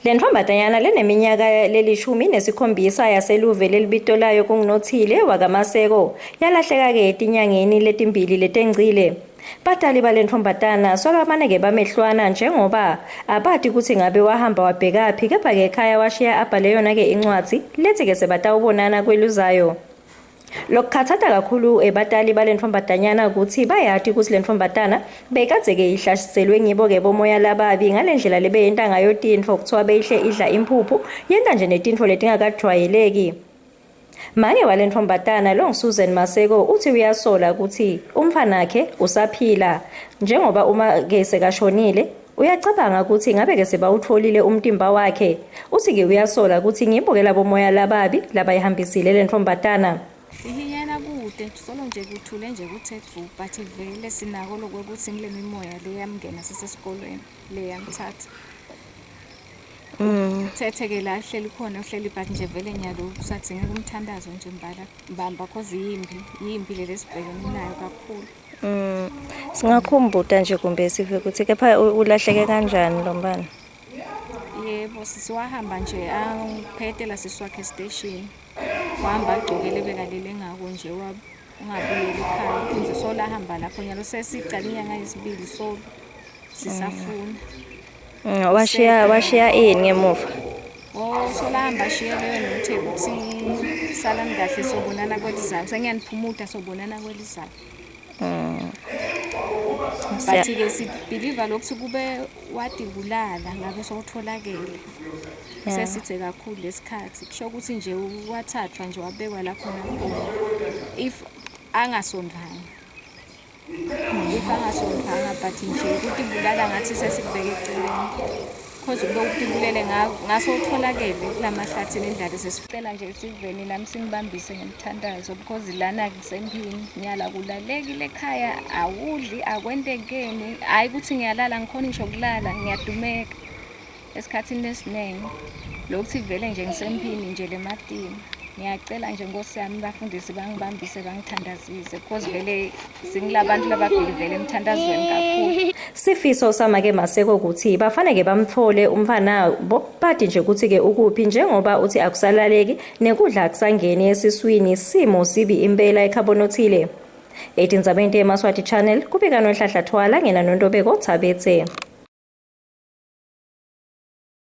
Le ntfombatanyana leneminyaka lelishumi nesikhombisa yaseluve lelibito layo kunguNothile wakaMaseko yalahleka-ke etinyangeni letimbili letengcile. Batali bale ntfombatana solo bamane-ke bamehlwana njengoba abati kutsi ngabe wahamba wabhekaphi kepha-ke ekhaya washiya abhale yona-ke incwadzi letsi-ke sebatawubonana kweluzayo. Lokukhatsata kakhulu ebatali balentfombatanyana kutsi bayati kutsi lentfombatana bekadze-ke ihlaselwe ngibo-ke bomoya lababi ngalendlela lebeyenta ngayo tintfo kuthiwa beyihle idla imphuphu yenta nje netintfo letingakajwayeleki. Make walentfombatana longuSusan Maseko utsi uyasola kutsi umntfwanakhe usaphila njengoba uma-ke sekashonile Uyacabanga kutsi ngabe-ke sebawutfolile umtimba wakhe? Utsi-ke uyasola kutsi ngibo-ke labomoya lababi labayihambisile lentfombatana. Ihinyana kute, solo nje kuthule nje kuthe dvu, but vele sinako lokwekutsi ngile mimoya leyamngena sisesikolweni leyamthatha. Uthethe-ke la hleli khona uhleli but nje vele nyalo kusadingeka umthandazo nje mbala mbamba cause yimbi yimbi le lesibhekene nayo kakhulu. Mm. Singakhumbuta nje kumbe sive ukuthi kepha ulahleke kanjani lo mbane? Yebo, sisi wahamba nje angiphetela sisi wakhe station. Wahamba agcokele bekalele ngako nje ungabuyeli ekhaya. Phindze solo ahamba lapho nyalo sesicala inyanga yesibili solo sisafuna. Mm, washiya washiya ini ngemuva? Oh, solahamba ashiye leyo note ukuthi salani kahle sobonana kwelizayo. Sengiyaniphumuta sobonana kwelizayo. Mm. But-ke sibhiliva lokuthi kube watibulala ngabe sowutholakele. Sesithe kakhulu lesikhathi. Kusho ukuthi nje wathathwa nje wabekwa la khona khona. If angasondvanga. If angasondvanga but nje ukutibulala ngathi sesikubeke eceleni. Cause kube ukutibulele ngaso utholakele kulamahlathi nendlala sesicela nje esiveni nami sinibambise ngemthandazo because lana kusemphini nyala kulalekile ekhaya awudli akwentekeni hhayi ukuthi ngiyalala ngikhona ngisho kulala ngiyadumeka Esikhathini esiningi lokuthi vele nje ngisemphini nje lematima ngiyacela nje nkosi yami bafundisi bangibambise bangithandazise because vele singilabantu lababhilivele emthandazweni kakhulu. Sifiso samake Maseko ukuthi bafaneke bamthole umfana bo bati nje ukuthi ke ukuphi njengoba uthi akusalaleki nekudla akusangeni esiswini simo sibi impela ekhabonothile. Etindzabeni teMaswati Channel kubika Nonhlanhla Thwala ngena Nontobeko Thabethe.